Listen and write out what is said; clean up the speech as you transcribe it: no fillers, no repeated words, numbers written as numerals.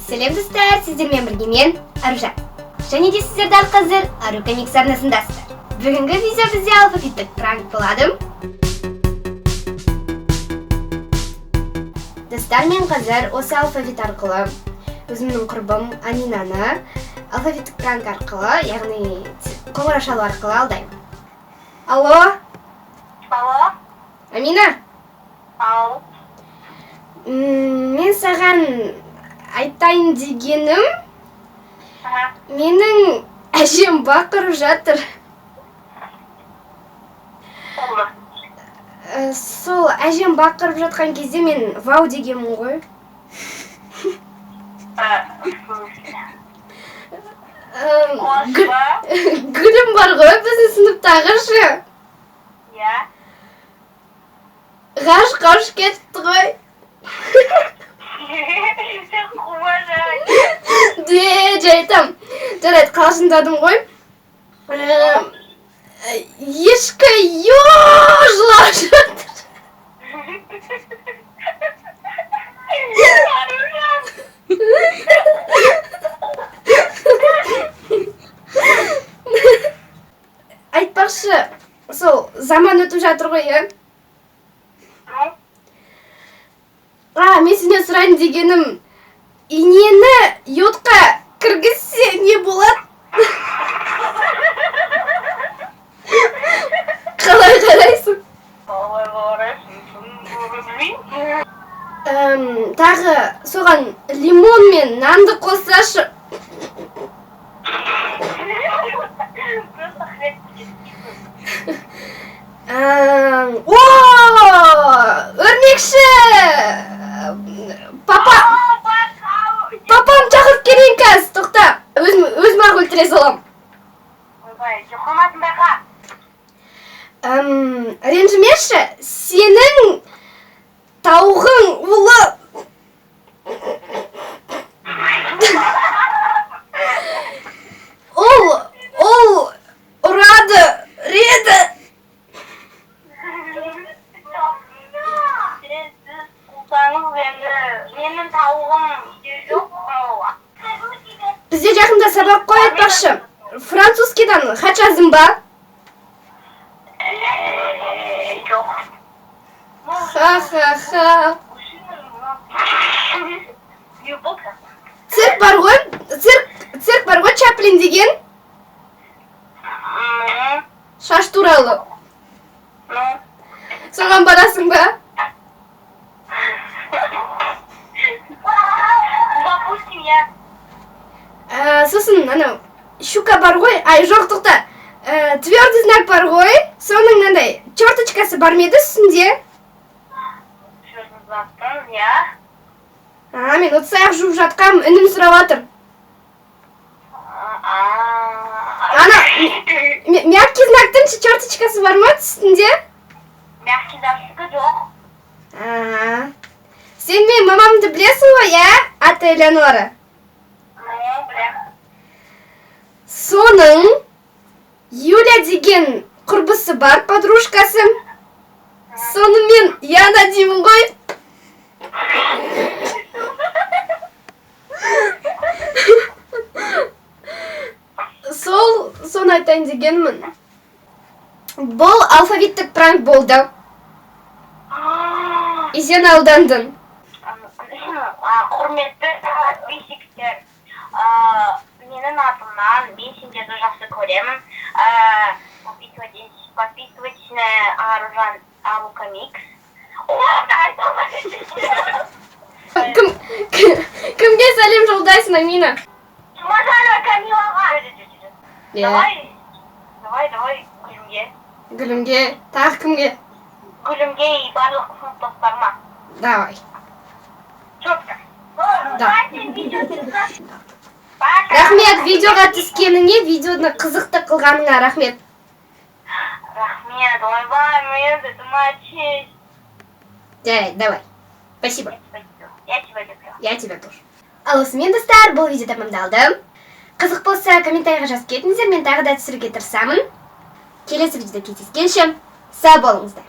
Сәлем, достар! Сіздермен бірге мен, Аружан. Және де сіздер дәл қазір Ару Комикс арнасындасыздар. Бүгінгі видео бізде алфавиттік пранк болады. Достар, мен қазір осы алфавит арқылы өзімнің құрбым Аминаны алфавиттік пранк арқылы, яғни қоңырау шалу арқылы алдаймын. Алло, Алло, Амина? Ау. Мен саған айтайын дегенім, менің әжем бақырып жатыр. Болды. Сол әжем бақырып жатқан кезде мен «вау» дегенмін ғой. Қуаныш па? Гүлім бар ғой, біздің сыныптағы ше. Иә. Ғашыққа ұшып кетті ғой. Сен қуаныш. Де, жай айтамын. Жарайды, қалжыңдадым ғой. Ешкі ё жылап жатыр. Аружан. Айтпақшы, сол заман өтіп жатыр ғой, иә? Ну, А, мен сенен сұрайын дегенім, инені йодқа кіргізсе, не болады? Қалай қарайсың? Қалай қарайсың? Білмеймін. Тағы соған лимон мен нанды қоссашы. Просто хлеб жеткізу. О, өрмекші! Папа, папам шақырып келейін қазір, тоқта. Өзім, өзім ақ өлтіре салам. Ойбай, жоқамасын, байқа. Ренжімеші, сенің тауығың улы. Ол ұрады, реді. Сіз қусаңыз енді менің тауығым жоқ. Бізде жақында сабақ қой, айтпақшы. Французскийдан хат жаздың ба? Жоқ. Ха-ха-ха. Не болды? Цирк бар ғой, цирк бар ғой, Чаплин деген. Шаш туралы. Ну. Соған барасың ба? Допустим, я. Сосын анау щука бар ғой, ай, жоқ, тоқта. Твердый знак бар ғой, соның мынандай черточкасы бар ма еді үстінде? Твердый знактың, иә. А, мен ыдыс аяқ жуып жатқам, інім сұрап жатыр. Ана, мягкий знактың черточкасы бар ма үстінде? Мягкий знактікі жоқ. А, сен менің мамамды білесің ғой, иә? Аты Элеонора. Ну, білем. Соның Юля деген құрбысы бар, подружкасы. Сонымен Яна деймін ғой. Сол, соны айтайын дегенмін. Бұл алфавиттік пранк болды. И сен алдандың. Құрметті подписчиктер, менің атымнан мен сендерді жақсы көремін. Подписывайтесь на Аружан Ару Комикс. Кімге сәлем жолдайсың, Амина? Жұмажанова Камилаға. Давай, давай, давай, Гүлімге. Гүлімге, тағы кімге? Гүлімге и барлық сыныптастарыма. Давай. Четко. Да. Пока. Рахмет видеоға түскеніңе, видеоны қызықты қылғаныңа рахмет. Рахмет, ойбай, мен это моя честь. Жарайды, давай. Спасибо. Я тебя люблю. Я тебя тоже. Ал осымен, достар, бұл видео тамамдалды. Қызық болса, комментарийға жазып кетіңіздер, мен тағы да түсіруге тырысамын. Келесі видеода кездескенше, сау болыңыздар.